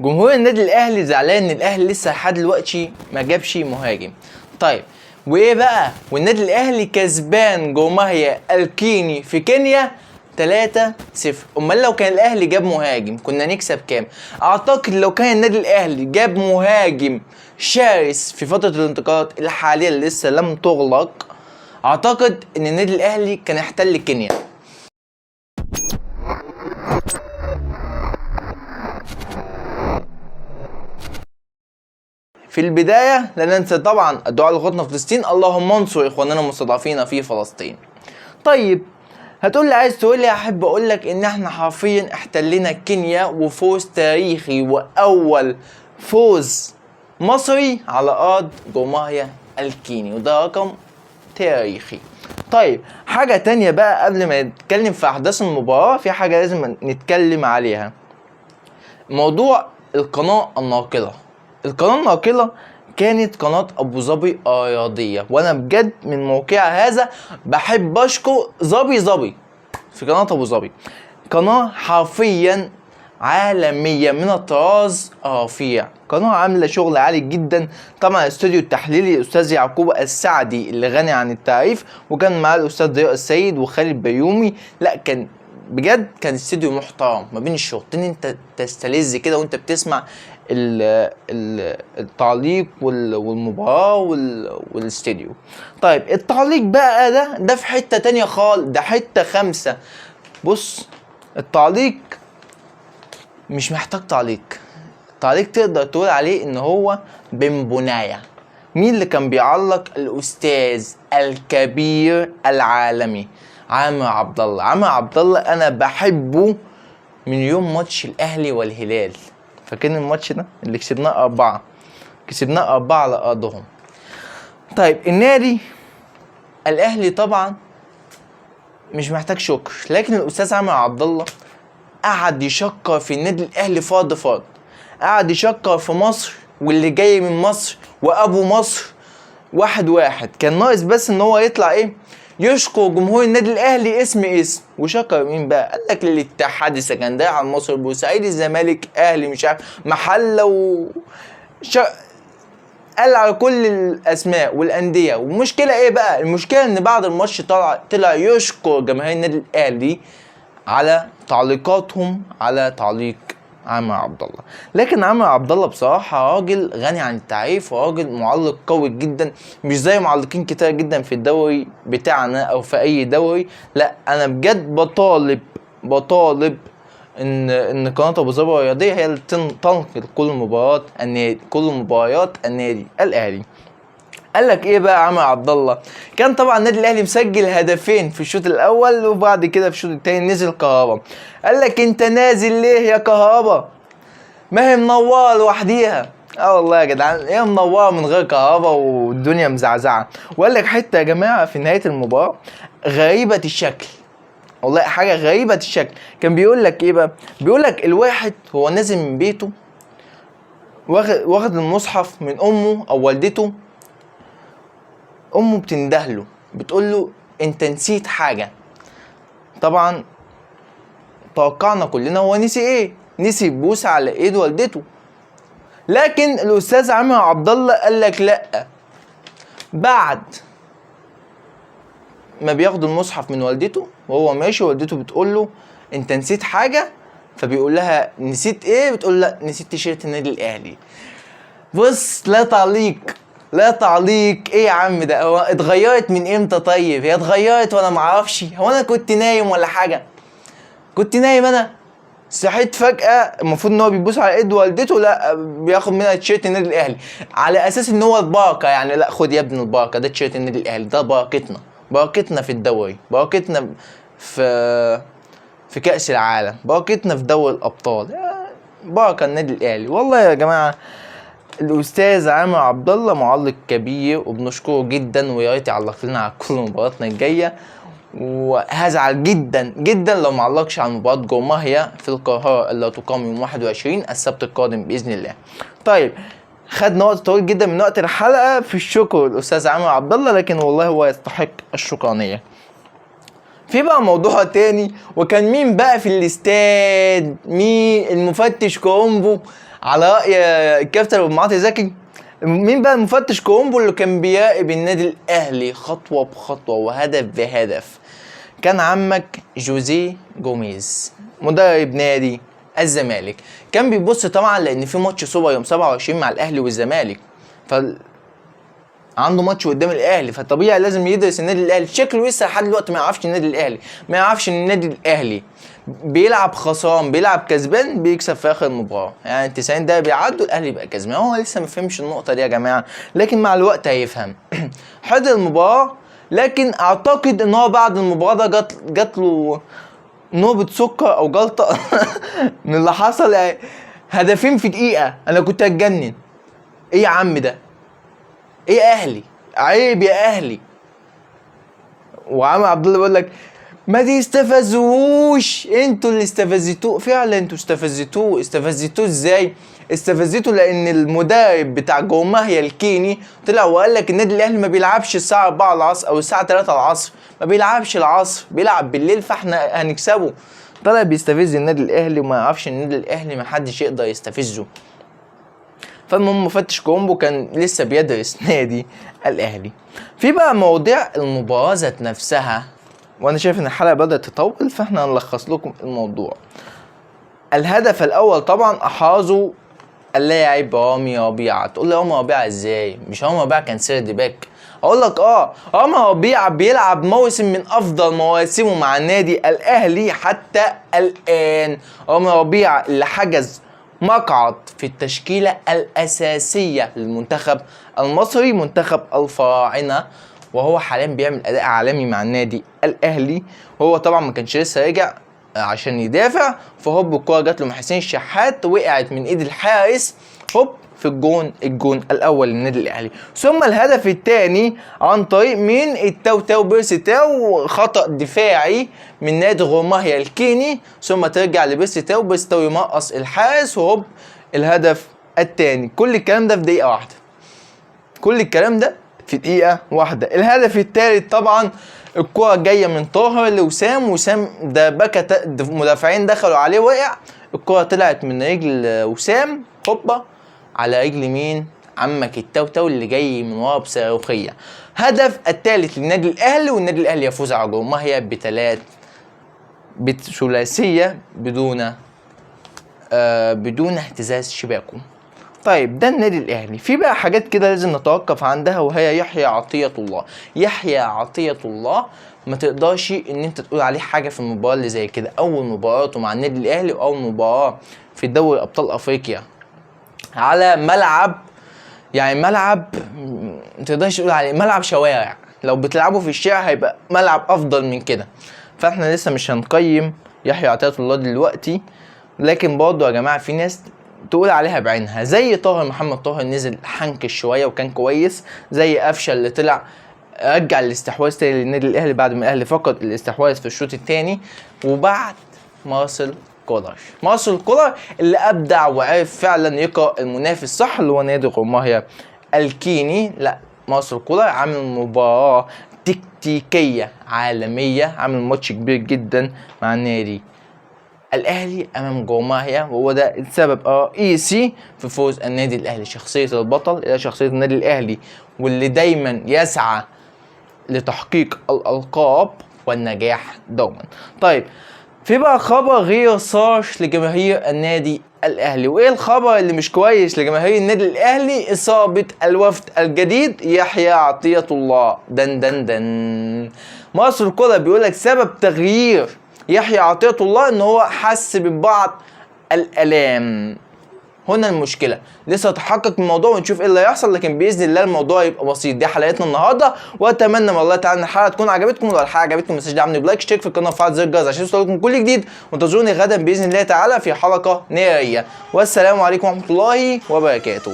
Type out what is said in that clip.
جمهور النادي الاهلي زعلان ان الاهلي لسه لحد دلوقتي ما جابش مهاجم. طيب وايه بقى والنادي الاهلي كسبان جورماهيا الكيني في كينيا 3-0؟ امال لو كان الاهلي جاب مهاجم كنا نكسب كام؟ اعتقد لو كان النادي الاهلي جاب مهاجم شرس في فترة الانتقالات الحالية اللي لسه لم تغلق، اعتقد ان النادي الاهلي كان احتل كينيا. في البداية لا ننسى طبعا الدعاء لاخواتنا في فلسطين، اللهم انصر اخواننا المستضعفين في فلسطين. طيب هتقول لي عايز تقول لي، احب اقول لك ان احنا حرفيا احتلينا كينيا وفوز تاريخي واول فوز مصري على ارض جورماهيا الكيني، وده رقم تاريخي. طيب حاجة تانية بقى قبل ما نتكلم في احداث المباراة، في حاجة لازم نتكلم عليها، موضوع القناة الناقلة. القناة الناقلة كانت قناة أبو ظبي الرياضية، وأنا بجد من موقع هذا بحب أشكر ظبي ظبي في قناة أبو ظبي، قناة حرفيا عالمية من الطراز الرفيع، قناة عاملة شغل عالي جدا. طبعا الاستوديو التحليلي الأستاذ يعقوب السعدي اللي غني عن التعريف، وكان معاه الأستاذ ضياء السيد وخالد بيومي. لا كان بجد كان استوديو محترم ما بين الشوطين، انت تستلذ كده وانت بتسمع التعليق والمباراة والاستوديو. طيب التعليق بقى ده في حتة تانية خالص، ده حتة 5. بص التعليق مش محتاج تعليق، التعليق تقدر تقول عليه ان هو بمبوناية. مين اللي كان بيعلق؟ الاستاذ الكبير العالمي عامر عبد الله. عامر عبد الله انا بحبه من يوم ماتش الاهلي والهلال، فاكرين الماتش ده اللي كسبناه 4، كسبناه 4 على ارضهم. طيب النادي الاهلي طبعا مش محتاج شكر، لكن الاستاذ عامر عبد الله قعد يشكر في النادي الاهلي فرد فرد، قعد يشكر في مصر واللي جاي من مصر وابو مصر واحد واحد. كان ناقص بس ان هو يطلع ايه، يشكر جمهور النادي الاهلي اسم اسم. وشكر مين بقى؟ قال لك الاتحاد السكندري، على المصري، بورسعيد، الزمالك، اهلي، مش عارف محله قال على كل الاسماء والاندية. والمشكلة ايه بقى؟ المشكلة ان بعد الماتش طلع يشكر جماهير النادي الاهلي على تعليقاتهم على تعليق عامر عبد الله. لكن عامر عبد الله بصراحة راجل غني عن التعريف، وراجل معلق قوي جدا، مش زي معلقين كتير جدا في الدوري بتاعنا او في اي دوري. لا انا بجد بطالب ان قناة ابو ظبي الرياضية هي اللي تنقل كل مباريات النادي، كل مباريات النادي الاهلي. قال لك ايه بقى عامر عبد الله؟ كان طبعا النادي الاهلي مسجل هدفين في الشوط الاول، وبعد كده في الشوط الثاني نزل كهربا. قال لك انت نازل ليه يا كهربا؟ ما هي منورة لوحديها. والله يا جدعان هي منورة من غير كهربا والدنيا مزعزعه. وقال لك حتة يا جماعة في نهاية المباراة غريبة الشكل، والله حاجة غريبة الشكل. كان بيقول لك ايه بقى؟ بيقول لك الواحد هو نازل من بيته واخد المصحف من امه او والدته، امه بتندهله بتقول له انت نسيت حاجة. طبعا توقعنا كلنا هو نسي ايه؟ نسي يبوس على ايد والدته. لكن الاستاذ عامر عبد الله قال لك لا، بعد ما بياخد المصحف من والدته وهو ماشي، والدته بتقول له انت نسيت حاجة، فبيقول لها نسيت ايه؟ بتقول لا نسيت تيشيرت النادي الاهلي. بص لا تعليق، لا تعليق. ايه يا عم ده؟ هو اتغيرت من امتى؟ طيب هي اتغيرت وانا معرفش؟ هو انا كنت نايم ولا حاجة؟ كنت نايم انا، صحيت فجأة المفروض ان هو بيبوس على ايد والدته، لا بياخد منها تيشيرت النادي الاهلي على اساس ان هو البركة يعني. لا خد يا ابن البركة، ده تيشيرت النادي الاهلي، ده بركتنا، بركتنا في الدوري، بركتنا في كأس العالم، بركتنا في دوري الابطال، بركة النادي الاهلي. والله يا جماعة الاستاذ عامر عبد الله معلق كبير وبنشكره جدا، ويا ريت يعلق لنا على كل مباراتنا الجاية. وهزعل جدا جدا لو ما علقش على مباراة جورماهيا في القاهرة اللي هتقام يوم 21 السبت القادم باذن الله. طيب خدنا وقت طويل جدا من وقت الحلقة في الشكر للاستاذ عامر عبد الله، لكن والله هو يستحق الشكرانيه. في بقى موضوع تاني، وكان مين بقى في الاستاد؟ مين؟ المفتش كومبو على راي الكابتن ابو معاطي زكي، مين بقى المفتش كورومبو اللي كان بيراقب النادي الاهلي خطوة بخطوة وهدف بهدف؟ كان عمك جوزيه جوميز مدرب نادي الزمالك. كان بيبص طبعا لان في ماتش سوبر يوم 27 مع الاهلي والزمالك، ف عنده ماتش قدام الاهلي، فطبيعي لازم يدرس النادي الاهلي. شكله لسه لحد دلوقتي ما يعرفش النادي الاهلي، ما يعرفش ان النادي الاهلي بيلعب خسران بيلعب كسبان بيكسب في اخر المباراة، يعني 90 دقيقة بيعدوا الاهلي يبقى كسبان. هو لسه ما فهمش النقطة دي يا جماعة، لكن مع الوقت هيفهم. حضر المباراة، لكن اعتقد ان هو بعد المباراة ده جات له نوبه سكر او جلطة من اللي حصل. يعني هدفين في دقيقة، انا كنت هتجنن. ايه يا عم ده؟ ايه يا اهلي؟ عيب يا اهلي. وعم عبد الله بيقول لك ما تستفزوش، انتوا اللي استفزتوه فعلا. انتوا استفزتوه. استفزتوه ازاي؟ استفزته لان المدرب بتاع جورماهيا الكيني طلع وقال لك النادي الاهلي ما بيلعبش الساعة 4 العصر او الساعة 3 العصر، ما بيلعبش العصر، بيلعب بالليل، فاحنا هنكسبه. طلع بيستفز النادي الاهلي وما يعرفش النادي الاهلي ما حدش يقدر يستفزه. فالمهم مفتش كومبو كان لسه بيدرس نادي الاهلي. في بقى مواضيع المباراة ذات نفسها، وانا شايف ان الحلقة بدات تطول فاحنا هنلخص لكم الموضوع. الهدف الاول طبعا احرزه اللاعب رامي ربيعة. تقول لي رامي ربيعة ازاي؟ مش رامي ربيعة كان third back؟ اقول لك رامي ربيعة بيلعب موسم من افضل مواسمه مع النادي الاهلي حتى الان. رامي ربيعة اللي حجز مقعد في التشكيلة الأساسية للمنتخب المصري، منتخب الفراعنة، وهو حاليا بيعمل أداء عالمي مع النادي الأهلي. هو طبعا ما كانش لسه رجع عشان يدافع، فهوب الكورة جات له من حسين الشحات، وقعت من ايد الحارس، هوب في الجون، الجون الاول للنادي الاهلي. ثم الهدف الثاني عن طريق مين؟ التاو بيرسي تاو، خطأ دفاعي من نادي غورماهيا الكيني، ثم ترجع لبيرسي تاو، بيرسي تاو يمقص الحارس، وهوب الهدف الثاني. كل الكلام ده في دقيقة واحدة، كل الكلام ده في دقيقة واحدة. الهدف الثالث طبعا الكرة جاية من طاهر لوسام، وسام ده بكى، مدافعين دخلوا عليه وقع، الكرة طلعت من رجل وسام، هوبا على رجل مين؟ عمك التوتو اللي جاي من ورا بصاروخية. هدف الثالث للنادي الاهلي، والنادي الاهلي يفوز على جورماهيا بثلاثية بدون اهتزاز شباكه. طيب ده النادي الاهلي. في بقى حاجات كده لازم نتوقف عندها، وهي يحيى عطية الله. يحيى عطية الله ما تقدرش ان انت تقول عليه حاجة في المباراة اللي زي كده. اول مباراته مع النادي الاهلي واول مباراة في دوري ابطال افريقيا على ملعب، يعني ملعب ما تقدرش تقول عليه ملعب شوارع، لو بتلعبه في الشارع هيبقى ملعب افضل من كده. فاحنا لسه مش هنقيم يحيى عطية الله دلوقتي، لكن برضه يا جماعة في ناس تقول عليها بعينها، زي طاهر محمد طاهر نزل حنكش شوية وكان كويس، زي قفشه اللي طلع رجع الاستحواذ تاني للنادي الاهلي بعد ما الاهلي فقد الاستحواذ في الشوط الثاني. وبعد مارسيل كولر، مارسيل كولر اللي ابدع وعرف فعلا يقرا المنافس صح اللي هو نادي غورماهيا الكيني. لا، مارسيل كولر عامل مباراة تكتيكية عالمية، عامل ماتش كبير جدا مع النادي الاهلي امام جورماهيا، وهو ده السبب الرئيسي في فوز النادي الاهلي. شخصية البطل الى شخصية النادي الاهلي، واللي دايما يسعى لتحقيق الالقاب والنجاح دوما. طيب في بقى خبر غير صار لجماهير النادي الاهلي، وايه الخبر اللي مش كويس لجماهير النادي الاهلي؟ اصابه الوفد الجديد يحيى عطية الله. دن دن دن. مارسيل كولر بيقول لك سبب تغيير يحيى عطية الله ان هو حس ببعض الالام. هنا المشكلة، لسه تحقق من الموضوع ونشوف ايه اللي هيحصل، لكن باذن الله الموضوع يبقى بسيط. دي حلقتنا النهارده، واتمنى من الله تعالى ان الحلقة تكون عجبتكم. ولو الحلقة عجبتكم ما تنساش دعمني ب like، اشترك في القناة وفعل زر الجرس عشان يوصلكم كل جديد، وانتظروني غدا باذن الله تعالى في حلقة نارية. والسلام عليكم ورحمة الله وبركاته.